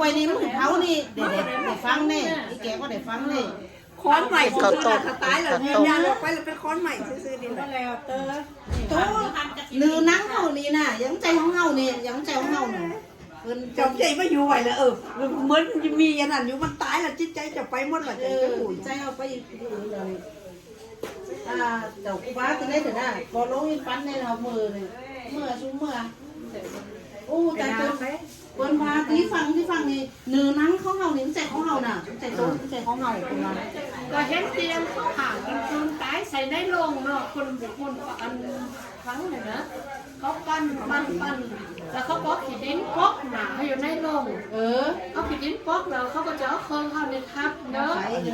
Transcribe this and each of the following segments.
ໄປນີ້ມື້ເຜົານີ້ ໄດ້ ໄດ້ ໄດ້ຟັງແນ່ ອີແກກໍໄດ້ຟັງແນ່. ຄ້ອນໄມ້ຊື່ໆ ເຂົ້າຕົ້ມ ນະ ຖ້າຕາຍແລ້ວ ເຂົ້າຕົ້ມ ວິນຍານອອກໄປແລ້ວເປັນຄ້ອນໄມ້ຊື່ໆນີ້ແຫຼະ. ໂຕ ເນື້ອໜັງເຮົານີ້ນະ ຍັງໃຈຂອງເຮົານີ້ ຍັງໃຈຂອງເຮົານະ. ເພິ່ນ ເຈົ້າໃຈມາຢູ່ໄວ້ລະ ເອີ ເໝືອນມີອັນນັ້ນຢູ່ ມັນຕາຍລະ ຈິດໃຈເຈົ້າໄປໝົດລະ ເຈົ້າ ເອີ ຈັ່ງຮູ້ ຈິດໃຈເຮົາໄປຢູ່ອື່ນແລ້ວນີ້. ອ່າ ເຈົ້າຄູບາທີ່ໄດ້ເດີນະ ບໍ່ລົງອີປັນແນ່ເຮົາເມືອນີ້ ເມືອສູ່ເມືອ. ໂອ້ ຕາຍ ເພິ່ນ ເພິ່ນວ່າທີ່ຟັງ ທີ່ຟັງນີ້ ເນື້ອໜັງຂອງເຮົານີ້ ມັນໃຈຂອງເຮົານະ ມັນໃຈໂຕ ມັນໃຈຂອງເຮົາ ເພິ່ນວ່າ. ກໍເຫັນຕຽງເຂົາຫາກັນຄືນຕາຍໃສ່ໃນໂລງເນາະ ຄົນ ຄົນ ອັນ ຟັງນີ້ນະ ເຂົາປັ້ນ ປັ້ນ ປັ້ນ ແລ້ວເຂົາກໍເອົາຂີ້ດິນປົກໜ້າເຮົາຢູ່ໃນໂລງ. ເອີ ເອົາຂີ້ດິນປົກແລ້ວເຂົາກໍຈະເອົາເຄື່ອງເຮົານີ້ທັບເດີ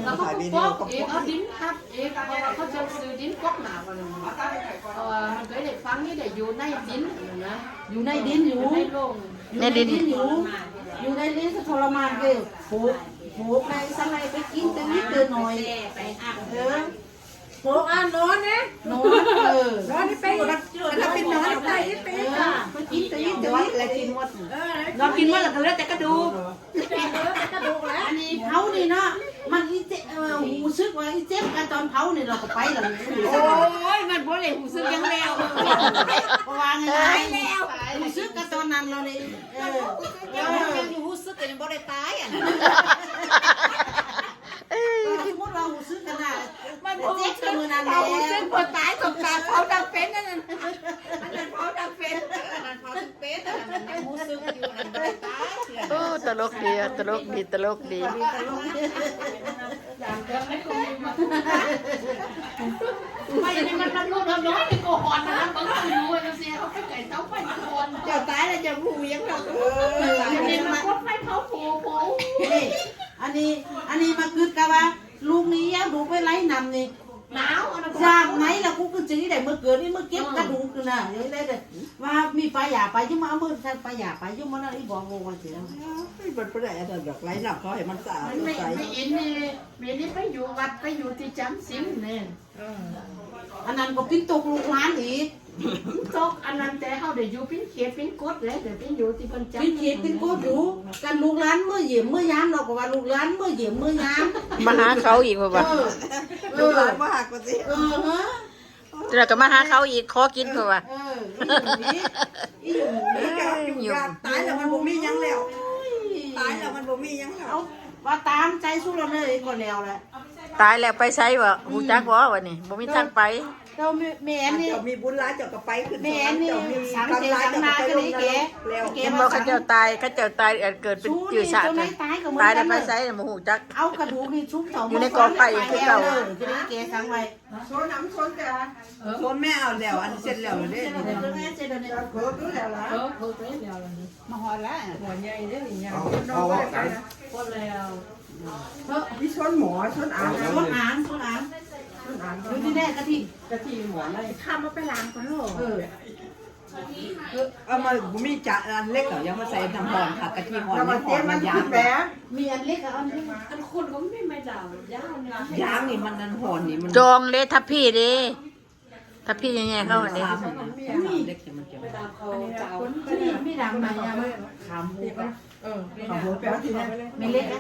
ແລ້ວເຂົາກໍປົກອີກ ເອົາດິນທັບອີກ ເພາະວ່າເຂົາຈະຊື້ດິນປົກໜ້າວ່ານັ້ນ. ເພາະວ່າມັນກໍໄດ້ຝັງນີ້ໄດ້ຢູ່ໃນດິນຫັ້ນນະ ຢູ່ໃນດິນຢູ່ ຢູ່ໃນໂລງ ຢູ່ໃນດິນຢູ່ ຢູ່ໃນດິນກໍທໍລະມານເດີ ໂພກ ໂພກໃນສັງໃນໄປກິນແຕ່ນິດແຕ່ໜ້ອຍ. ເອີ ໂພກ ອ່າ ນອນເດ້ ນອນ ເອີ ນອນນີ້ໄປ ຄັນເຮົາໄປນອນເອົາໄປ ໄປກິນແຕ່ນິດແຕ່ໜ້ອຍ ແລ້ວກິນໝົດ ເອີ ນອນກິນໝົດແລ້ວກໍເຫຼືອແຕ່ກະດູກ ກະດູກແລ້ວ. ອັນນີ້ເຮົານີ້ເນາະ ມັນອີເຈັບ ເອີ ຮູ້ສຶກວ່າອີເຈັບກັນຕອນເຜົານີ້ ເຮົາກໍໄປແລ້ວ. ໂອ້ຍ ມັນບໍ່ໄດ້ຮູ້ສຶກຫຍັງແລ້ວ ເພາະວ່າງ່າຍໆ ຮູ້ສຶກກັນຕອນນັ້ນແລ້ວນີ້. ເອີ ເອີ ຍັງຮູ້ສຶກກໍຍັງບໍ່ໄດ້ຕາຍ ອັນນັ້ນ ເອີ ສົມມຸດວ່າຮູ້ສຶກກັນນະ ມັນເຈັບກັນມື້ນັ້ນແຫຼະ ຮູ້ສຶກບໍ່ຕາຍ ສົມຕາຍເຜົາດັງເປັນ ອັນນັ້ນ ອັນນັ້ນເຜົາດັງເປັນ ອັນນັ້ນເຜົາ ເປັນ ອັນນັ້ນຍັງຮູ້ສຶກຢູ່ ອັນນັ້ນບໍ່ໄດ້ຕາຍເທື່ອ. ໂອ້ ຕະຫຼົກດີ ຕະຫຼົກດີ ຕະຫຼົກດີ. ໄຟນີ້ມັນ ມັນລຸກເອົານ້ອຍກໍຮ້ອນນະ ເບິ່ງຢູ່ວ່າຈັ່ງຊີ້ ເອົາໄປໄກເຕົາໄຟມັນຮ້ອນ. ເຈົ້າຕາຍແລ້ວເຈົ້າບໍ່ຮູ້ຫຍັງດອກ ເອີ ຕາຍແລ້ວມາກົດໄຟເຜົາໂພ ໂພ. ນີ້ ອັນນີ້ ອັນນີ້ມາຄິດກະວ່າ ລູກນີ້ເອົາດູກໄປໄລ່ນຳນີ້ ໜາວ ອັນນັ້ນ ຢ່າງໃນລະ ກູຄືຈັ່ງໃດ ມື້ເກີດນີ້ ມື້ເກັບກະດູກຫັ້ນນະ ຢ່າງໃດເດີ ວ່າມີປາຢາປາຢູ່ ມາເອົາມືໃສ່ປາຢາປາຢູ່ ມານັ້ນອີບອກວ່າຈັ່ງຊີ້. ເອີຍ ມັນບໍ່ໄດ້ອັນນັ້ນດອກ ໄລ່ນຳເຂົາໃຫ້ມັນສະອາດ ມັນໄປ ສດໃສ ໄປເຫັນນີ້ ແມ່ນີ້ໄປຢູ່ວັດ ໄປຢູ່ທີ່ຈຳສິນແນ່. ເອີ ອັນນັ້ນກໍປິ່ນຕົກລູກຫຼານອີກ ຕົກອັນນັ້ນ ແຕ່ເຮົາໄດ້ຢູ່ປິ່ນເຂດປິ່ນກົດເດ້ ໄດ້ໄປຢູ່ທີ່ເພິ່ນຈຳ ປິ່ນເຂດປິ່ນກົດຢູ່ ກັນລູກຫຼານເມືອຢ້ຽມເມືອຢາມ ເຮົາກໍວ່າລູກຫຼານເມືອຢ້ຽມເມືອຢາມ ມາຫາເຂົາອີກ ເພິ່ນວ່າ ເອີ ລູກຫຼານມາຫາກໍຊິ ເອີ ແລ້ວກໍມາຫາເຂົາອີກ ຂໍກິນ ເພິ່ນວ່າ ເອີ ອີ່ຫຍັງນີ້ ອີ່ຫຍັງນີ້ ເອີຍ ຕາຍແລ້ວມັນບໍ່ມີຫຍັງແລ້ວ ຕາຍແລ້ວມັນບໍ່ມີຫຍັງແລ້ວ ເອົາ ວ່າຕາມໃຈສຸດແລ້ວເລີຍ ກໍແລ້ວແຫຼະ. ຕາຍແລ້ວໄປໃສບໍ່ ຮູ້ຈັກບໍ່ ບາດນີ້ບໍ່ມີທາງໄປ. ເຈົ້າແມ່ນນີ້ ເຈົ້າມີບຸນຫຼາຍເຈົ້າກໍໄປຂຶ້ນສະຫວັນ ເຈົ້າມີກຳຫຼາຍເຈົ້າກໍໄປລົງນະລົກແລ້ວ. ເຫັນບໍ່ ເຂົາເຈົ້າຕາຍ ເຂົາເຈົ້າຕາຍ ເກີດເປັນຈື່ຊາດ ຕາຍແລ້ວໄປໃສບໍ່ຮູ້ຈັກ ເອົາກະດູກນີ້ຊຸມເຂົ້າຢູ່ໃນກອງໄຟຄືເກົ່າ ຢູ່ໃນແກສັງໄວ້. ໂຊນນຳ ໂຊນແຕ່ ໂຊນແມ່ເອົາແລ້ວ ອັນເສັດແລ້ວເດ້ ມາຮອດແລ້ວ ຫົວໃຫຍ່ເດ້ນີ້ ເອົາ ເອົາ ເອົາ ພໍແລ້ວ ມີໂຊນໝໍ ໂຊນອາງ ໂຊນອາງ ໂຊນອາງ ຢູ່ທີ່ແນ່ກະທິ ກະທິໝໍໃນ ຂ້າມມາໄປລ້າງກ່ອນໂລດ ເອີ ເອົາມາ ບໍ່ມີຈານ ອັນເລັກເອົາ ຢ່າມາໃສ່ນ້ຳຮ້ອນ ຖ້າກະທິຮ້ອນ ແລ້ວມັນເຕັມ ມັນ ມັນແບບ ມີອັນເລັກ ອັນ ອັນຂຸດກໍມີໄມ້ດາວ ຢາວນີ້ ຢາງນີ້ມັນ ອັນຮ້ອນນີ້ມັນ ຈອງເດ້ ທັບພີເດ້ ທັບພີໃຫຍ່ໆເຮົາເດ້ ເລັກທີ່ມັນຈອງ ອັນນີ້ມີດາວໃໝ່ ຂາມຫູກ ເອີ ຂາມຫູກແປວ່າທີ່ນັ້ນ ແມ່ເລັກ ເອີ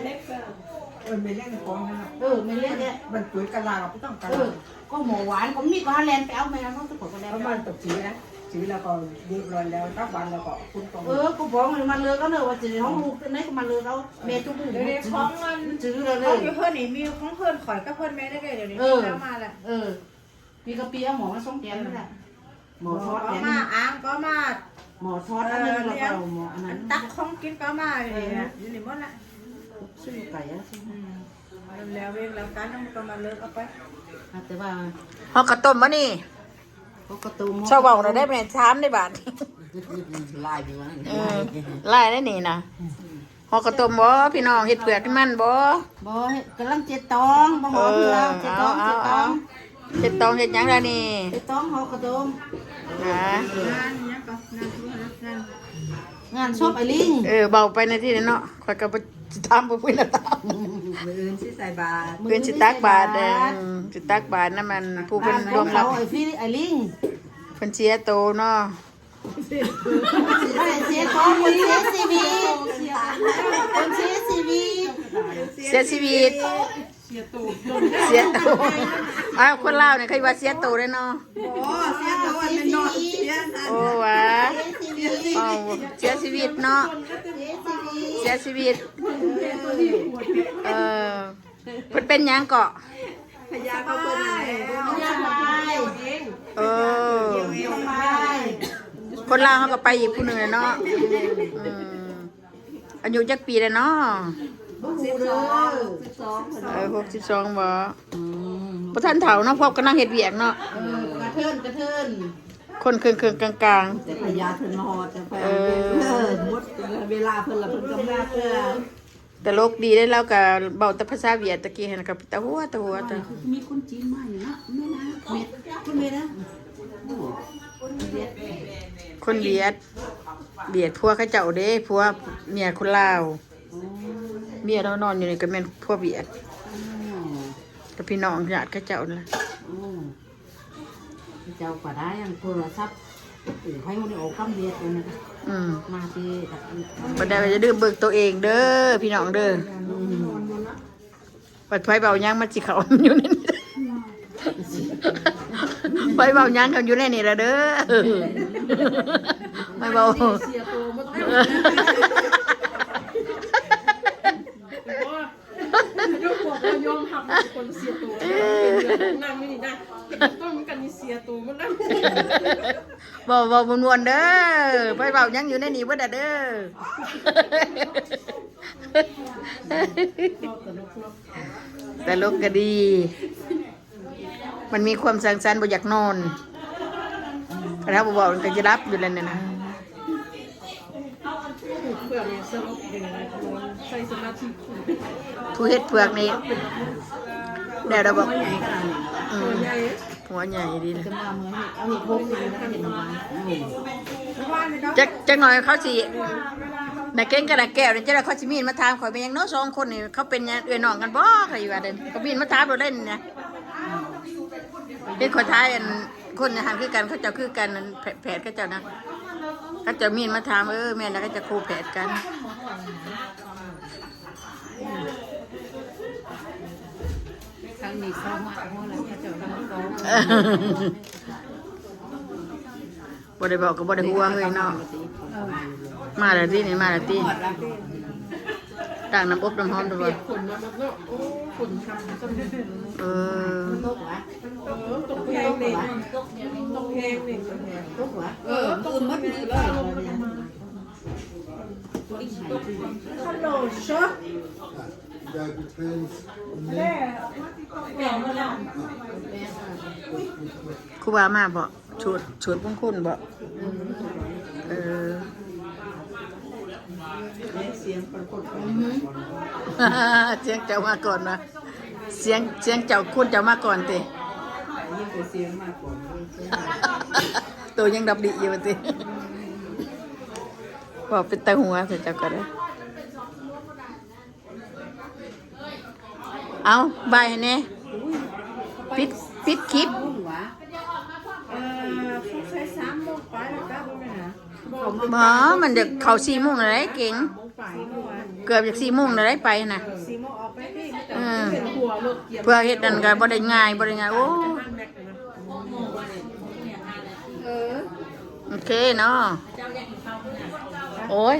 ແມ່ເລັກຂອງນັ້ນ ເອີ ແມ່ເລັກ ມັນເປີດກະລາ ບໍ່ຕ້ອງກະລາ ກໍໝໍຫວານກໍມີ ກໍແລ່ນໄປເອົາແມ່ເນາະ ທຸກຄົນກໍແລ່ນ ປະມານຕົກສີນະ ສີແລ້ວກໍຮຽບຮ້ອຍແລ້ວ ຕັກບາດແລ້ວກໍຄຸນກອງ ເອີ ກໍບອກມັນມາເລີກເອົາເນາະ ວ່າຊິໃຫ້ເຮົາຮູ້ຈັ່ງໃດກໍມາເລີກເອົາ ແມ່ທຸກມື້ ຂອງມັນ ຖືແລ້ວເລີຍ ຂອງຢູ່ເຮືອນນີ້ ມີຂອງເຮືອນຂ້ອຍກັບເຮືອນແມ່ໄດ້ເດ້ ດຽວນີ້ ເອີ ມາແລ້ວ ເອີ ມີກະປິເອົາໝໍມາສົ່ງແກມນັ້ນແຫຼະ ໝໍທອດແກມ ມາອາງກໍມາ ໝໍທອດອັນໜຶ່ງ ແລ້ວກໍໝໍອັນນັ້ນ ຕັກຂອງກິນກໍມາ ເອີ ຢູ່ນີ້ໝົດລະ ຊື້ໄກ່ອະ ອືມ ແລ້ວເວກແລ້ວກັນ ມັນກໍມາເລີກເອົາໄປ ແຕ່ວ່າ ຮອດເຂົ້າຕົ້ມບໍ່ນີ້ ຮອດເຂົ້າຕົ້ມ ຊາວເວົ້າແລ້ວໄດ້ແມ່ນຊາມໃນບາດ ຫຼາຍຢູ່ນັ້ນ ເອີ ຫຼາຍໄດ້ນີ້ນະ ຮອດເຂົ້າຕົ້ມບໍ່ພີ່ນ້ອງ ເຮັດເຜືອກໃຫ້ມັນບໍ່ ບໍ່ ກຳລັງເຈັດຕອງ ບໍ່ຮອດເທື່ອ ເອີ ເຈັດຕອງ ເອົາ ເຈັດຕອງ ເອົາ ເຈັດຕອງເຮັດຫຍັງລະນີ້ ເຈັດຕອງຮອດເຂົ້າຕົ້ມ ນະ ງານຫຍັງກໍ ງານ ງານສົບອ້າຍລິງ ເອີ ເວົ້າໄປໃນທີ່ນັ້ນເນາະ ຂ້ອຍກໍບໍ່ ຊິຖາມບໍ່ເປັນລະຕາມ ມື້ອື່ນຊິໃສ່ບາດ ມື້ອື່ນຊິຕັກບາດ ມື້ອື່ນຊິໃສ່ບາດ ເອີ ຊິຕັກບາດນຳອັນຜູ້ເພິ່ນລ່ວງລັບ ອ້າຍຟີ ອ້າຍລິງ ເພິ່ນເສຍໂຕເນາະ. ເສຍຊີວິດ ຄົນເສຍຊີວິດ ເສຍຊີວິດ ເສຍໂຕ ເສຍໂຕ ອ້າວ ຄົນລາວນີ້ເຂົາວ່າເສຍໂຕເດ້ເນາະ. ບໍ່ ເສຍໂຕ ອັນແມ່ນນອນເສຍ ໂອ້ ຫວາ ເສຍຊີວິດ ເສຍຊີວິດເນາະ ເສຍຊີວິດ ເອີ ເພິ່ນເປັນຫຍັງເກາະ? ພະຍາເຂົາເພິ່ນນັ້ນແຫຼະ ເອີ ຄົນລາວເຮົາກໍໄປອີກຜູ້ໜຶ່ງແຫຼະເນາະ. ອືມ ອາຍຸຈັກປີແລ້ວເນາະ? ຫົກສິບສອງ ຫົກສິບສອງ ເອີ ຫົກສິບສອງ ບໍ່? ອືມ ບໍ່ທັນເຖົ້າເນາະ ພວກກຳລັງເຮັດວຽກເນາະ. ເອີ ກະເທີນ ກະເທີນ ຄົນເຄິ່ງໆ ກາງໆ ແຕ່ພະຍາເພິ່ນມາຮອດ ແຕ່ໄປ ເອີ ເອີ ໝົດເວລາເພິ່ນລະ ເພິ່ນກໍມາເທື່ອ. ຕະຫຼົກດີເດ້ ລາວກໍເວົ້າແຕ່ພາສາຫວຽດ ຕະກີ້ຫັ້ນກໍຕາຫົວ ຕາຫົວ ຕາ ມີຄົນຈີນມາຢູ່ເນາະ ແມ່ນນະ ເມັດ ຄຸນເມັດນະ ໂອ້ ຄົນຫວຽດ ຫວຽດ ຜົວເຂົາເຈົ້າເດ້ ຜົວເມຍຄົນລາວ ໂອ້ ເມຍລາວນອນຢູ່ນີ້ກໍແມ່ນຜົວຫວຽດ ໂອ້ ກັບພີ່ນ້ອງຍາດເຂົາເຈົ້ານັ້ນແຫຼະ ໂອ້. ເຈົ້າກໍໄດ້ອັນໂທລະສັບ ໂອ້ ໃຜບໍ່ໄດ້ອອກຄຳເວດອັນນັ້ນ ອືມ ມາທີ່ ບໍ່ໄດ້ວ່າຢ່າລືມເບິ່ງໂຕເອງເດີ ພີ່ນ້ອງເດີ ອືມ ບັດໃຜເວົ້າຫຍັງມັນຊິເຂົ້າຢູ່ໃນນີ້ ໃຜເວົ້າຫຍັງກໍຢູ່ໃນນີ້ລະເດີ ໃຜເວົ້າ ເສຍໂຕໝົດແລ້ວ. ເຈົ້າຂອງກໍຍອມຮັບວ່າເປັນຄົນເສຍໂຕ ເອີ ນັ່ງຢູ່ນີ້ນະ ເປັນຕົ້ນກັນນີ້ເສຍໂຕໝົດແລ້ວ ເວົ້າ ເວົ້າມ່ວນໆເດີ ໄປເວົ້າຫຍັງຢູ່ໃນນີ້ເບິດອະເດີ ເວົ້າຕະຫຼົກເນາະ ຕະຫຼົກກໍດີ. ມັນມີຄວາມສັງສັນ ບໍ່ຢາກນອນ ຄັນເຮົາບໍ່ເວົ້າມັນກໍຈະຫຼັບຢູ່ແລ້ວນີ້ນະ ເຜືອກນີ້ສະຫຼົບດີນະ ໃຊ້ສະມາທິ ຜູ້ເຮັດເຜືອກນີ້ແລ້ວດອກ ອືມ ຫົວໃຫຍ່ ຫົວໃຫຍ່ດີນະ ຈະມາເມືອເຮັດ ເອົາເຮັດຫົກ ເຮັດໜໍ່ໄມ້ ອືມ ຈັກ ຈັກໜ້ອຍເຂົາຊິ ນາເກັ່ງກັບນາແກ້ວນີ້ ຈັກໜ້ອຍເຂົາຊິມີນມາຖາມຂ້ອຍ ແມ່ນຫຍັງເນາະ ສອງຄົນນີ້ ເຂົາເປັນຫຍັງເອື້ອຍນ້ອງກັນບໍ່ ຂ້ອຍວ່າເດ້ ເຂົາມີນມາຖາມໂລດເດ້ນີ້ນະ. ເຫັນຂ້ອຍຖ່າຍອັນ ຄົນໃນຫັ້ນຄືກັນ ເຂົາເຈົ້າຄືກັນ ອັນແພ ແພດເຂົາເຈົ້ານະ ເຂົາເຈົ້າມີນມາຖາມ ເອີ ແມ່ນລະ ເຂົາເຈົ້າຄູ່ແພດກັນ ທາງນີ້ເຂົາມາເອົາແລ້ວ ເຂົາເຈົ້ານຳຕໍ່ ບໍ່ໄດ້ບອກກໍບໍ່ໄດ້ຮູ້ວ່າເຮີ້ຍເນາະ ມາແລ້ວຕິ ນີ້ມາແລ້ວຕິ ຕ່າງນ້ຳອົບນ້ຳຫອມດ້ວຍບໍ່ ເອີ ເອີ ຕົກແພງນີ້ ຕົກແພງນີ້ ຕົກຫວາ ເອີ ຕື່ນໝົດມື້ເລີຍ Hello sir. ຄູບາມາບໍ່? ສວດ ສວດມຸງຄຸນບໍ່? ເອີ ສຽງປາກົດ ສຽງເຈົ້າມາກ່ອນວະ? ສຽງ ສຽງເຈົ້າ ຄູນເຈົ້າມາກ່ອນຕິ? ຍິນແຕ່ສຽງມາກ່ອນ ໂຕຍັງດັບດິຢູ່ວ່າຕິ? ເວົ້າເປັນຕາຫົວແທ້ເຈົ້າກໍໄດ້. ເອົາ ບາຍໃຫ້ແດ່ ປິດ ປິດຄລິບ. ບໍ່ ມັນຈະເຂົ້າສີ່ໂມງແລ້ວເດ້ ເກັ່ງ ເກືອບຈະສີ່ໂມງແລ້ວໄດ້ໄປນະ ເອີ ເພື່ອເຮັດນັ້ນກໍບໍ່ໄດ້ງ່າຍ ບໍ່ໄດ້ງ່າຍ ໂອ້ ໂອເຄເນາະ ໂອ້ຍ